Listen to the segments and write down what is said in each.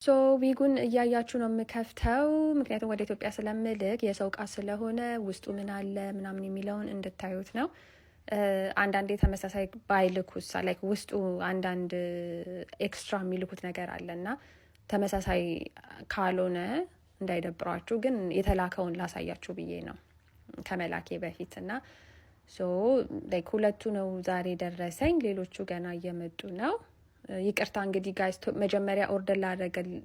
So wig ኡን እያያችሁ ነው የምከፍተው፣ ምክንያቱም ወደ ኢትዮጵያ ስለምልክ የሰው እቃ ስለሆነ ውስጡ ምን አለ ምናምን የሚለውን እንድታዩት ነው። አንዳንዴ ተመሳሳይ ባይልኩሳ like ውስጡ አንዳንድ extra የሚልኩት ነገር አለ እና ተመሳሳይ ካልሆነ እንዳይደብሯችሁ፣ ግን የተላከውን ላሳያችሁ ብዬ ነው ከመላኬ በፊት። እና so like ሁለቱ ነው ዛሬ ደረሰኝ፣ ሌሎቹ ገና እየመጡ ነው። ይቅርታ እንግዲህ guys፣ መጀመሪያ order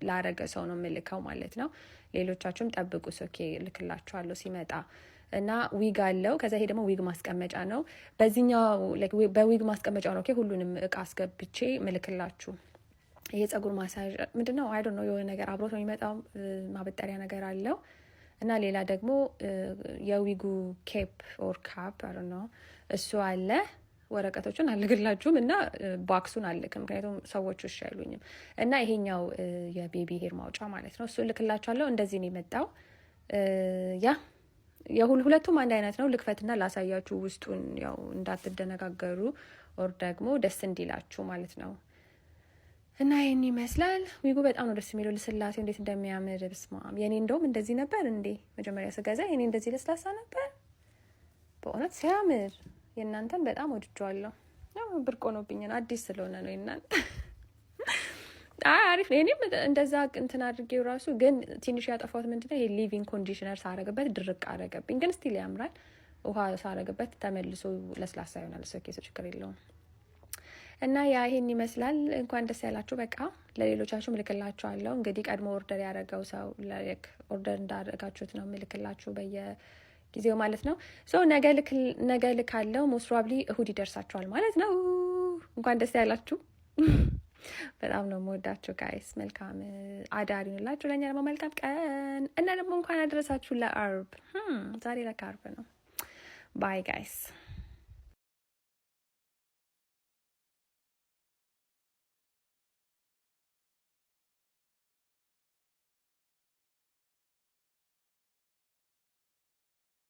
ላረገ ሰው ነው የምልከው ማለት ነው። ሌሎቻችሁም ጠብቁ፣ okay፣ ልክላችኋለሁ ሲመጣ። እና ዊግ አለው። ከዛ ይሄ ደግሞ ዊግ ማስቀመጫ ነው። በዚህኛው በዊግ ማስቀመጫው ነው ሁሉንም እቃ አስገብቼ ምልክላችሁ። ይሄ ጸጉር ማሳጅ ምንድን ነው? I don't know፣ የሆነ ነገር አብሮት ነው የሚመጣው፣ ማበጠሪያ ነገር አለው። እና ሌላ ደግሞ የ wig ኡ cap or cap ነው፣ እሱ አለ። ወረቀቶቹን አልልክላችሁም እና box ኡን አልልክም፣ ምክንያቱም ሰዎቹ እሺ አይሉኝም። እና ይሄኛው የ baby hair ማውጫ ማለት ነው፣ እሱ እልክላችኋለሁ። እንደዚህ ነው የመጣው። Yeah፣ የሁለቱም አንድ አይነት ነው። ልክፈትና ላሳያችሁ ውስጡን፣ ያው እንዳትደነጋገሩ or ደግሞ ደስ እንዲላችሁ ማለት ነው። እና ይህን ይመስላል። ዊጉ በጣም ነው ደስ የሚለው። ልስላሴው እንዴት እንደሚያምር ብስማም። የኔ እንደውም እንደዚህ ነበር እንዴ? መጀመሪያ ስገዛ የኔ እንደዚህ ለስላሳ ነበር። በእውነት ሲያምር፣ የእናንተን በጣም ወድጄዋለሁ። ብርቅ ሆኖብኝ ነው፣ አዲስ ስለሆነ ነው የእናንተ። አይ አሪፍ ነው። የኔም እንደዛ እንትን አድርጌው ራሱ ግን ትንሽ ያጠፋሁት ምንድነው፣ ይሄ leave-in conditioner ሳረግበት ድርቅ አረገብኝ። ግን still ያምራል። ውሃ ሳረግበት ተመልሶ ለስላሳ ይሆናል። Okay፣ ችግር የለውም። እና yeah፣ ይሄን ይመስላል። እንኳን ደስ ያላችሁ። በቃ ለሌሎቻችሁ ምልክላችኋለሁ። እንግዲህ ቀድሞ order ያደረገው ሰው order እንዳደረጋችሁት ነው ምልክላችሁ በየጊዜው ማለት ነው። So ነገ ልካለው። Most probably እሁድ ይደርሳችኋል ማለት ነው። እንኳን ደስ ያላችሁ። በጣም ነው የምወዳችሁ guys። መልካም አዳር ይሁንላችሁ። ለእኛ ደግሞ መልካም ቀን እና ደግሞ እንኳን አደረሳችሁ ለአርብ። ዛሬ ለካ አርብ ነው። Bye guys።